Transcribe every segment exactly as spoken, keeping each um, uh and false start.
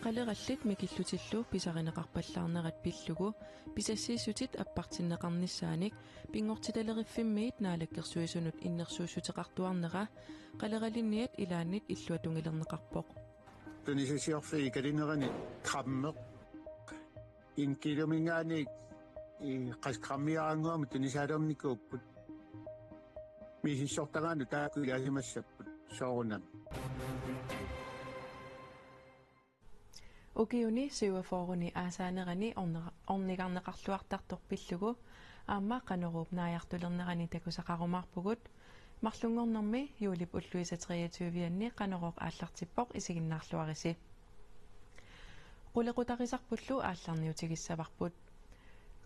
Qalerallit mikillutillu pisarineqarpallaarnerat pillugu pisassiissutit appartinneqarnissaanik Pinngortitaleriffimmit Naalakkersuisunut innersuussuteqartuarnera qaleralinniat ilaannit illuatungilerneqarpoq. Tunisassiorfiit ikalinerani grammeq en kilominngaanniit qassit grammiarannguamik tunisaalernikuupput. Misissortagaannut taakku ilaasimassapput soorunami. Ukiuni syvogfyrreni aasaanerani orne-, ornigarneqarluartartoq pillugu aamma Qanoruup naajartulernerani takusaqarumaarpugut. Marlunngornermi juulip ulluisa treogtyve-anni Qanorooq aallartippoq, isiginnaarluarisi. Qulequtarisarpullu aallarniutigissavarput.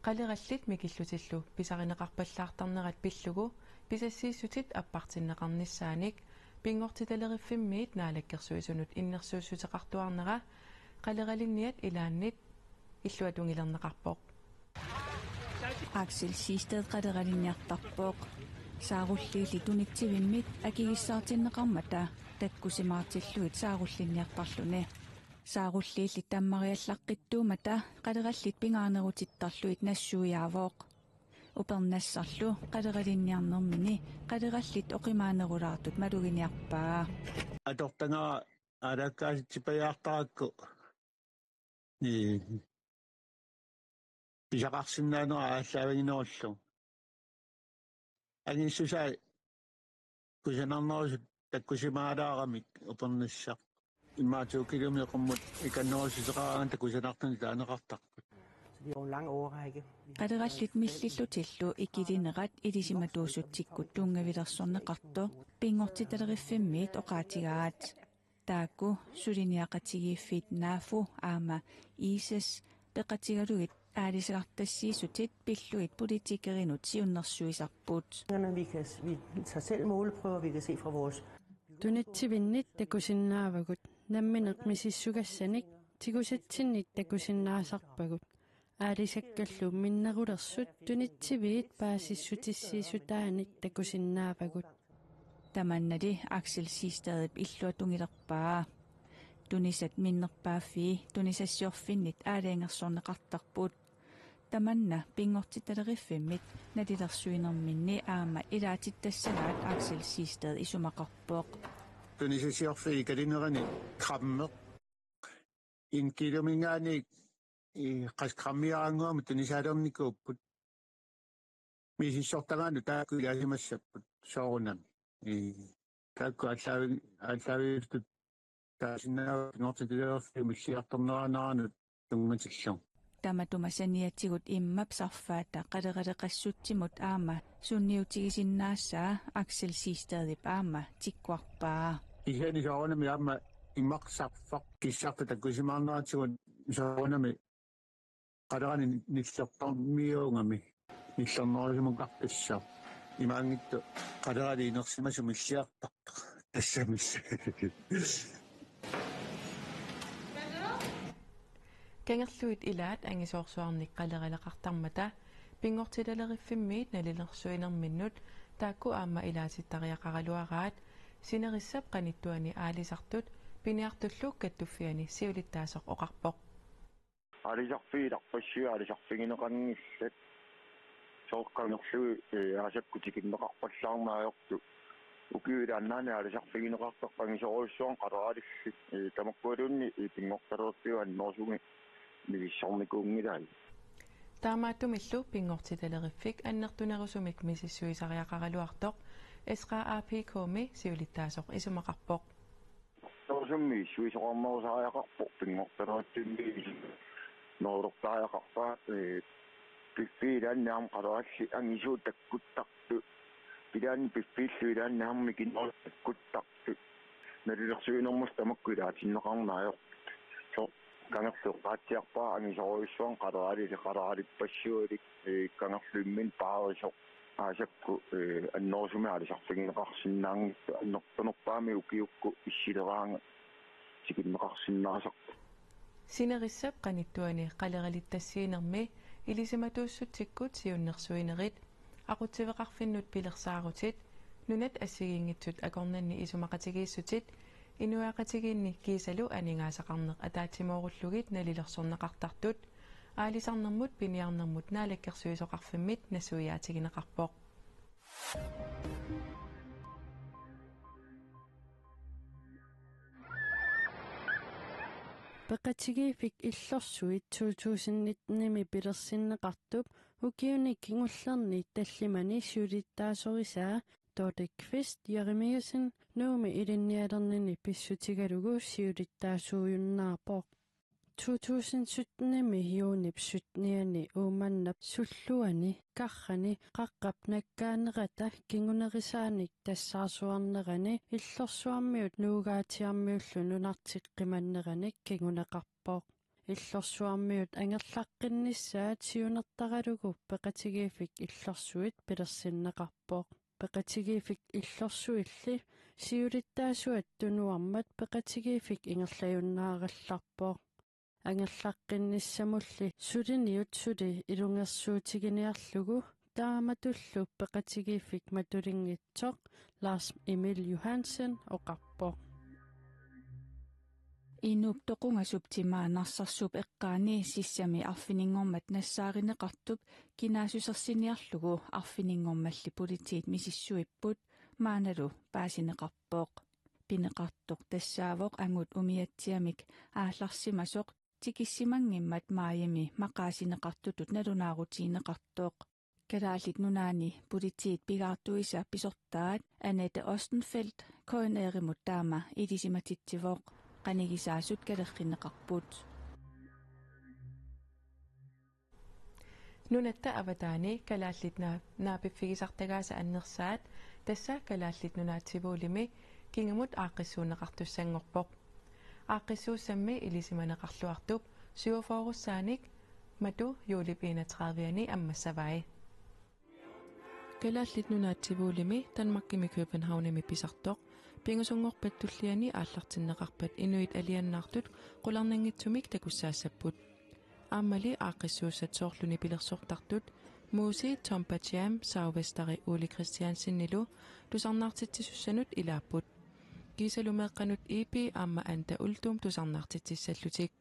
Qalerallit mikillutillu pisarineqarpallaartarnerat pillugu pisassiissutit appartinneqarnissaanik Pinngortitaleriffimmit Naalakkersuisunut innersuussuteqartuarnera qaleralinniat ilaannit illuatungilerneqarpoq. Aksel Siegstad qaleralinniartarpoq. Saarulliilli tunitsivimmit akigissaartinneqarmata takkusimaartillugit saarullinniartarluni. Saarulliilli tammariallaqqittuummata qalerallit pingaanerutittarlugit nassuiaavoq. Upernassarlu qaleralinniarnermini qalerallit oqimaanerulaartut maluginiarpaa. Atortagara aalaakkaasitsipajaartarakku, ii, pisaqarsinnaanera aallaaviginerullugu. Angissusai kusanarnerusut takkusimaalaaramik upernassaq. Immaqa to kilometer qummut ikannerussuteqaraangat takusanartunik taaneqartarput. Så det er jo en lang årrække. Qalerallit millillutillu ikilinerat ilisimatuussutsikkut tunngavilersorneqartoq Pinngortitaleriffimmit oqaatigaat. Taakku suliniaqatigiiffiit NAFO aamma ISAS peqatigalugit aalisagartassiissutit pillugit politikerinut siunnersuisarput. Vi kan, vi tager selv måleprøver, vi kan se fra vores... Tunitsivinnit takusinnaavagut, nammineq misissugassanik tigusatsinnit takusinnaasarpagut. Aalisakkallu minnerulersut tunitsiviit paasissutissiissutaannik takusinnaavagut. Tamannali Aksel Siegstadip illuatungilerpaa. Tunisat minnerpaaffii tunisassiorfinnit aalajangersorneqartarput. Tamanna Pinngortitaleriffimmit nalilersuinerminni aamma ilaatittassagaat Aksel Siegstad isumaqarpoq. Tunisassiorfiit ikalinerani grammeq en kilominngaanniit, ii, qassit grammiarannguamik tunisaalernikuupput. Misissortagaannut taakku ilaasimassapput soorunami. Ii, taakku aallaavi-, aallaavigittut taasinnaavat Pinngortitaleriffiup milliartorneraaneranut tunngatillugu. Tamatuma saniatigut immap sarfaata qaleraleqassutsimut aamma sunniutigisinnaasaa Aksel Siegstadip aamma tikkuarpaa. Kisianni soorunami aamma imaq sarfaq kissartut takkusimaarneratigut soorunami qalerani nillertormiuugami nillernerusumukartussaq. Imaanngitsoq qalerali inersimasumilliartartoq tassami. Kangerluit ilaat angisoorsuarnik qaleraleqartarmata Pinngortitaleriffimmit nalilersuinerminnut taakku aamma ilaatittariaqaraluaraat sinerissap qanittuani aalisartut piniartullu kattuffiani siulittaasoq oqarpoq. Aalisarfiit ilarpassui aalisarfigineqanngillat. Soorlu Kangerlui, ee, aasakkut tikinneqarpallaarneq ajortut. Ukiup ilaannaani aalisarfigineqartarpoq angisoorujussuarnik qaleralillit, ee, tamakkualuunniit, ee, Pinngortitaleriffiup annerusumik misissornikuunngilai. Taamaattumillu Pinngortitaleriffik annertunerusumik misissuisariaqaraluartoq S R A P K-mi siulittaasoq isumaqarpoq. Soorunami misissuisoqarnerusariaqarpoq Pinngortitaleriffimmi. Nuulertariaqarpaa, ee, piffissap ilaanni aamma qalerallit angisuut takkuttartut. Ilaanni piffissap ilaanni aamma mikinerusut takkuttartut. Nalilersuinermullu tamakku ilaatinneqarneq ajorput. Soorlu Kangerluk eqqaatsiarpara angisoorujussuarnik qaleralili qaleralippassualik, ee, Kangerlummi paarisoq. Aasakkut, ee, annerusumik aalisarfigineqarsinnaanngitsoq annertunerpaamik ukiukkut issileraangat tikinneqarsinnaasarput. Sinerissap qanittuani qaleralittassiinermi ilisimatuussutsikkut siunnersuinerit, aqutsiveqarfinnut pilersaarutit, nunat assigiinngitsut akornanni isumaqatigiissutit, Inuiaqatigiinni kiisalu aningaasaqarneq ataatsimoorlugit nalilersorneqartartut aalisarnermut piniarnermut naalakkersuisoqarfimmit nassuiaatigineqarpoq. Peqatigiiffik Illorsuit to tusind nitten-imi pilersinneqartup ukiuni kingullerni tallimani siulittaasorisaa Dorthe Kvist Jeremiassen Nuummi ilinnialernini pissutigalugu siulittaasuujunnaarpoq. To tusind sytten-imi juunip syttenianni Uummannap sulluani karrani qaqqap nakkaanerata kingunerisaanik tassaarsuarnerani Illorsuarmiut Nuugaatsiarmiullu nunartik qimannerani kinguneqarpoq. Illorsuarmiut angerlaqqinnissaat siunertaralugu Peqatigiiffik Illorsuit pilersinneqarpoq. Peqatigiiffik Illorsuilli siulittaasuat tunuarmat peqatigiiffik ingerlajunnaarallarpoq. Angerlaqqinnissamulli suliniut suli ilungersuutiginiarlugu taamatullu peqatigiiffik matulinngitsoq Lars Emil Johansen oqarpoq. Inuup toqungasup timaa Narsarsuup eqqaani sissami arfininngormat nassaarineqartup kinaassusersiniarlugu arfininngormalli politiit misissuipput maannalu paasineqarpoq. Pineqartoq tassaavoq angut umiatsiamik aallarsimasoq tikissimanngimmat maajimi maqaasineqartutut nalunaarutigineqartoq. Kalaallit Nunaanni politiit pigaartuisa pisortaat Annette Ostenfeldt K N R-imut taama ilisimatitsivoq. Qanigisaasut kalerrinneqarput. Nunatta avataani kalaallit naa-, naapiffigisartagaasa annersaat, tassa Kalaallit Nunaat Tivolimi kingumut aaqqissuunneqartussanngorpoq. Aaqqissuussammi ilisimaneqarluartup syvogfyrrussaanik matu juulip enogtredive-ani ammassavai. Kalaallit Nunaat Tivolimi Danmarkimi Københavnimi pisartoq pingasunngorpat tulliani aallartinneqarpat inuit alianaartut qularnanngitsumik takussaassapput. Aammali aaqqissuussat soorluni pilersortartut Musi Tompa Jam Sauvesteri Ole Christiansenilu tusarnaartitsisussanut ilaapput. Kiisalu meeqqanut E P aamma Anda Uldum tusarnaartitsissallutik.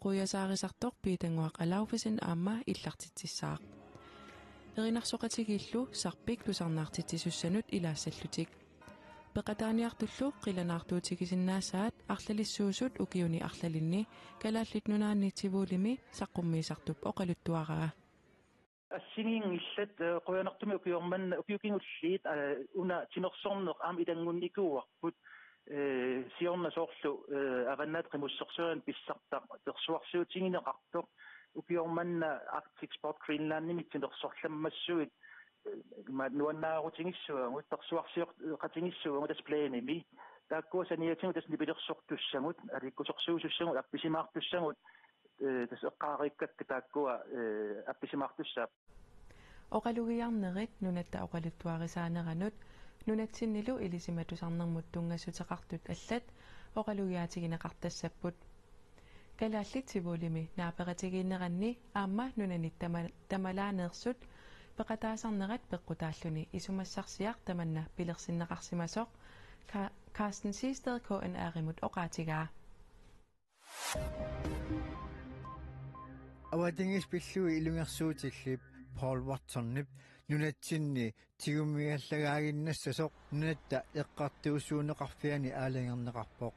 Quiasaarisartoq Piitannguaq Alaufesen aamma illartitsissaaq. Erinarsoqatigiillu Sarpik tusarnaartitsisussanut ilaassallutik. Peqataaniartullu qilanaartuutigisinnaasaat arlalissuusut ukiuni arlalinni Kalaallit Nunaanni Tivolimi saqqummiisartup oqaluttuaraa. Assigiinngillat, eh, qujanartumik ukioq manna, ukiut kingulliit, eh, una timersorneq aamma ilanngunnikuuarput, eh, siorna soorlu, eh, Avannaata Qimussersuani pissartaq persuarsiutigineqartoq, ukioq manna Arctic Sport Greenlandimi timersorlammassuit, eh, ma-, nuannaarutigissuagut, persuarsioqatigissuagut tassa planimi. Taakkua saniatigut tassa nipilersortussagut, aliikkusersuisussagut, appisimaartussagut, eh, tassa eqqaariikkakka taakkua, eh, appisimaartussaapput. Oqalugiarnerit nunatta oqaluttuarisaaneranut nunatsinnilu ilisimatusarnermut tunngassuteqartut allat oqalugiaatigineqartassapput. Kalaallit Tivolimi naapeqatigiinneranni aamma nunanit tama-, tamalaaneersut peqataasarnerat peqqutaalluni isumassarsiaq tamanna pilersinneqarsimasoq Ka-, Carsten Siegstad K N R-imut oqaatigaa. Avatangiisit pillugit ilungersuutillip Paul Watsonip nunatsinni tigummigallagaaginnassasoq nunatta eqqartuussiuunneqarfiani aalajangerneqarpoq.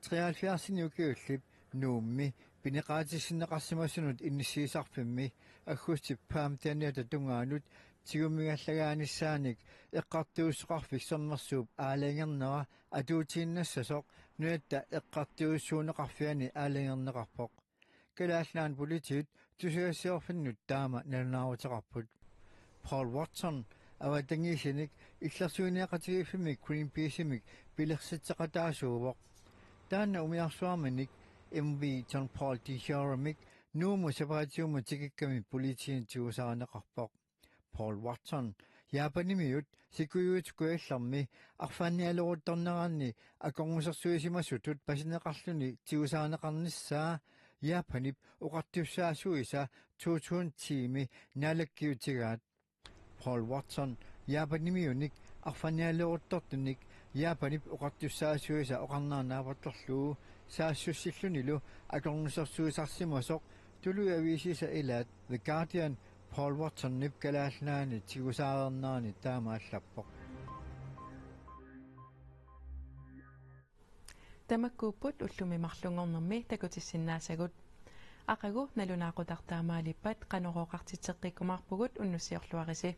Treoghalvfjerdsinik ukiullip Nuummi pineqaatissinneqarsimasunut inissiisarfimmi aggustip femteniata tungaanut tigummigallagaanissaanik Eqqartuussisoqarfik Sermersuup aalajangernera atuutiinnassasoq nunatta eqqartuussiuunneqarfiani aalajangerneqarpoq. Kalaallit Nunaanni politiit tusagassiorfinnut taama nalunaaruteqarput. Paul Watson avatangiisinik illersuiniaqatigiiffimmik Greenpeaceimik pilersitseqataasuuvoq. Taanna umiarsuarminik M V John Paul Deshurumik Nuummut sapaatiumut tikikkami politiinit tigusaarineqarpoq. Paul Watson Japanimiut Sikuiuit Kujallermi arfannialeruttorneranni akornusersuisimasutut pasineqarluni tigusaarineqarnissaa Japanip oqartussaasuisa to tusind ti-mi naalakkiutigaat. Paul Watson Japanimiunik Arfannialeruttortunik Japanip oqartussaasuisa oqarnera naapertorlugu saassussillunilu akornusersuisarsimasoq tuluit aviisisa ilaat The Guardian Paul Watsonip Kalaallit Nunaanni tigusaareernerani taama allappoq. Tamakkuupput ullumi marlunngornermi takutissinnaasagut. Aqagu nalunaaqutaq taamaalippat Qanorooqartitseqqikkumaarpugut, unnussiorluarisi.